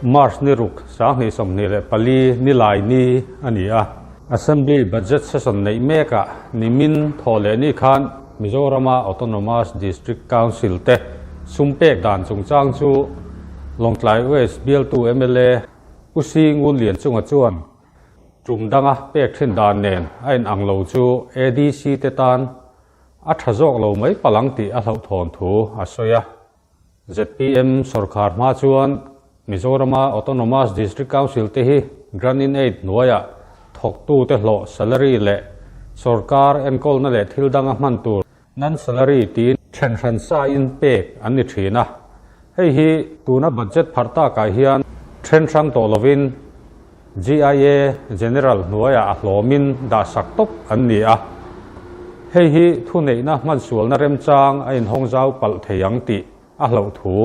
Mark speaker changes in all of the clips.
Speaker 1: March ni ruk 2024 nilai ni a ni a. Assembly Budget Session neih mekah nimin thawh leh ni khan Mizorama Autonomous District Council te sum pek dan chungchang chu Lawngtlai West bialtu mla Pu Si Ngunlian chunga chuan tum danga pek thin dan nen a inang lo chu ADC te tan a tha zawk lo mai palang tih a hlauhthawn thu a sawi a. ZPM sawrkhar hma chuan Mizorama Autonomous District Council te hi Grant-in-Aid hnuaiah thawktute hlawh salary leh sawrkar enkawlna leh thil danga hman tur non-salary tiin then hran sain pek an ni thin a. Hei hi tuna budget pharh takah hian then hrang tawh lovin GIA General hnuaiah a hlawmin dahsak tawp an ni a. Hei hi thuneihna hmansualna remchang a inhawng zau palh thei ang tih a hlauh thu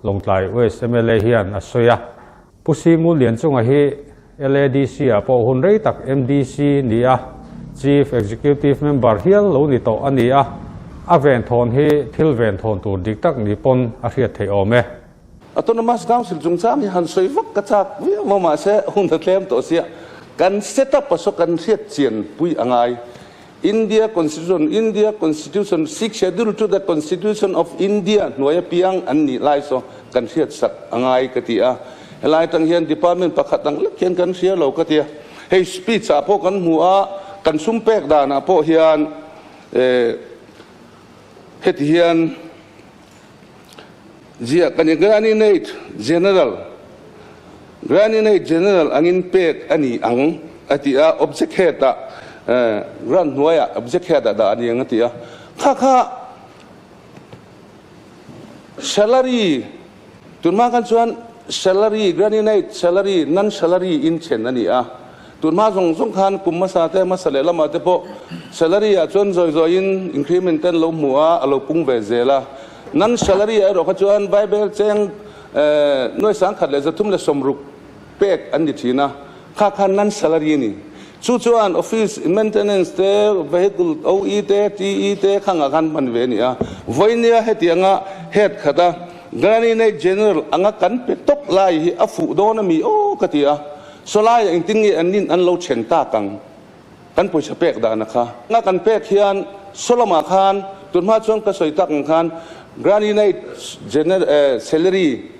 Speaker 1: Lawngtlai West mla hian a sawi a. Pu Singu Lianchunga hi LADC-ah pawh hun rei tak MDC ni a, Chief Executive Member hial lo ni tawh a ni a, a venthawn hi thil venthawn tur dik tak ni pawn a hriat theih awm e.
Speaker 2: Autonomous Council chungchang hi han sawi vak ka chak viau maw mahse hun a tlem tawh sia, kan set up a saw kan hriat chian pui a ngai. India Constitution, India Constitution, Sixth Schedule to the Constitution of India hnuai apiang an nih lai saw kan hriat sak a ngai ka ti a. Helai atang hian department pakhat ang lek hian kan hria lo ka ti a. Hei speech ah pawh kan hmu a, kan sum pek danah pawh hian heti hian ziah kan i Grant-in-Aid General, Grant-in-Aid General angin pek a ni ang a ti a, object head ah grant hnuaiah object head ah dah a ni ang a ti a. Kha kha salary tunhma khan chuan salary, Grant-in-Aid salary, non-salary in then a ni a. Tunhma zawng zawng khan kum hmasa te, hmasa leh lamah te pawh salary ah chuan zawi zawiin increment te an lo hmu a, a lo pung ve zel a. Non salary ah erawh kha chuan Bible cheng nuai 1160 pek an ni thin a, kha kha non salary a ni. Chu chuan office maintenance te, vehicle OE te, TE te khangah khan hman ve a ni a. Vawinia hetianga head khata Grant-in-Aid General anga kan pe tawp lai hi a fuh dawn a mi aw ka ti a. Sawlaiah engtin nge an nin an lo then tak ang? Kan pawisa pek dana kha. Nga kan pek hian Sawlamah khan tunhma chuan ka sawi tak ang khan Grant-in-Aid general salary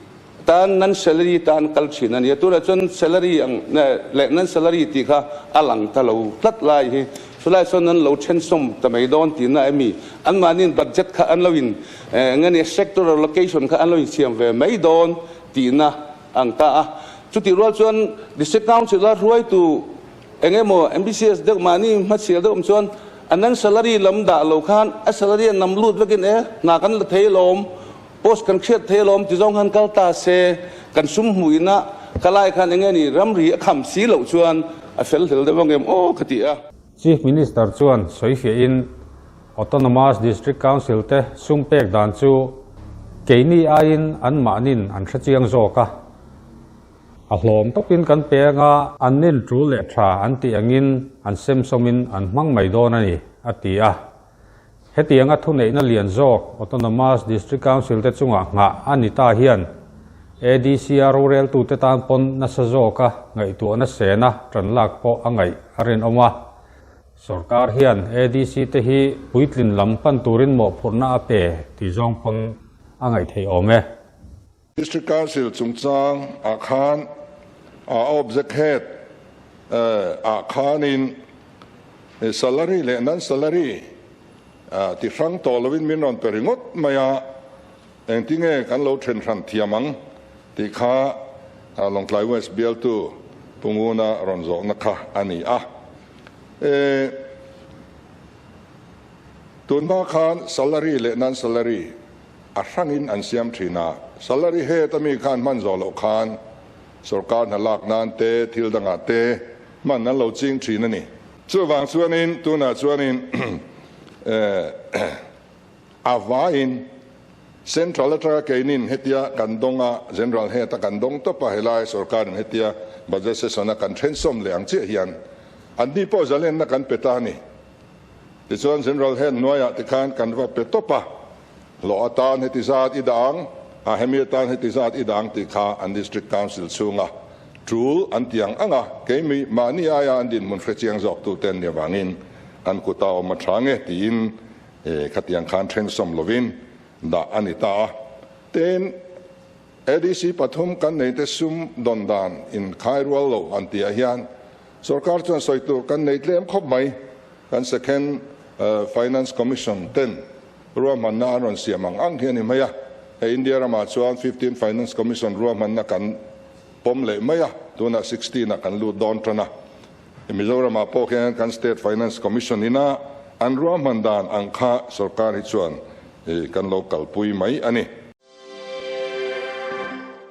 Speaker 2: tan non salary tan kal thin a ni a. Tunah chuan salary ang leh non salary tih kha a lang ta lo tlat lai hi. Chulai chuan an lo then sawm ta mai dawn tihna emi? Anmahniin budget kha an lo in nge ni sector allocation kha an lo insiam ve mai dawn tihna ang ta a. Chutih rual chuan District Council a hruaitu eng emaw MBCS deuh mahni hmachhial deuh awm chuan a nan salary lam dah lo khan a salary a nam lut vekin e hna kan la thei alawm, post kan hriat thei alawm ti zawng khan kal ta se kan sum hmuh ina ka lai khan eng nge ni ramri a kham si loh chuan a fel hlel deuh ang em aw ka ti a.
Speaker 1: Chief Minister chuan sawifiahin Autonomous District Council te sum pek dan chu keini aiin anmahnin an hrechiang zawk a. A hlawm tawkin kan peng a, an nin tul leh tha an tih angin an semsawmin an hmang mai dawn a ni, a ti a. Hetianga thuneihna lian zawk Autonomous District Council te chungah nghah a ni ta hian ADC-a roreltute tan pawn nasa zawka ngaihtuahna sena tan lak pawh a ngaih a rinawm a. Sorkar hian ADC te hi puitlin lam pan turin mawhphurhna a pe tih zawng pawn a ngaih theih awm e.
Speaker 3: District Council chungchang ah khan a object head ah khanin salary leh non salary ti hrang tawh lovin min rawn pe ringawt mai a, engtinge kan lo then hran thiam ang tih kha Lawngtlai West bialtu Pu Nguna rawn zawhna kha a ni a. Tunhma khan salary leh non salary a hrangin an siam thin a, salary head a mi khan hman zawh loh khan sorkar hna lak nan te thil dangah te hman an lo ching thin a ni. Chuvang chuanin tunah chuanin a vaiin central atanga keinin hetia kan dawng a, general head a kan dawng tawp a, helai sorkarin hetia budget session a kan thensawm leh ang chiah hian anni pawh zalenna kan pe ta a ni. Tichuan General Head hnuaiah tikhan kan va pe tawp a, hlawh atan heti zat i dah ang, A hemi atan heti zat i dang tih kha an District Council chhunga tul an ti ang ang a, keimi mahni aia an dinhmun hrechiang zawk tute an nih avangin an kuta awm a tha nge tiin khatiang khan thensawm lovin dah a ni ta a. Tin, ADC pathum kan neite sum dawn dan inkhai rual lo an tihah hian sorkar chuan sawi tur kan nei tlem khawp mai. Kan Second Finance Commission ten ruahmanna an rawn siam ang ang hi a ni mai a. Hei India ramah chuan 15 Finance Commission ruahmanna kan pawm leh mai a, tunah 16 ah kan lut dawn tan a. Mizoramah pawh hian kan State Finance Commission ina an ruahman dan ang kha sorkar hi chuan kan lo kalpui mai a ni.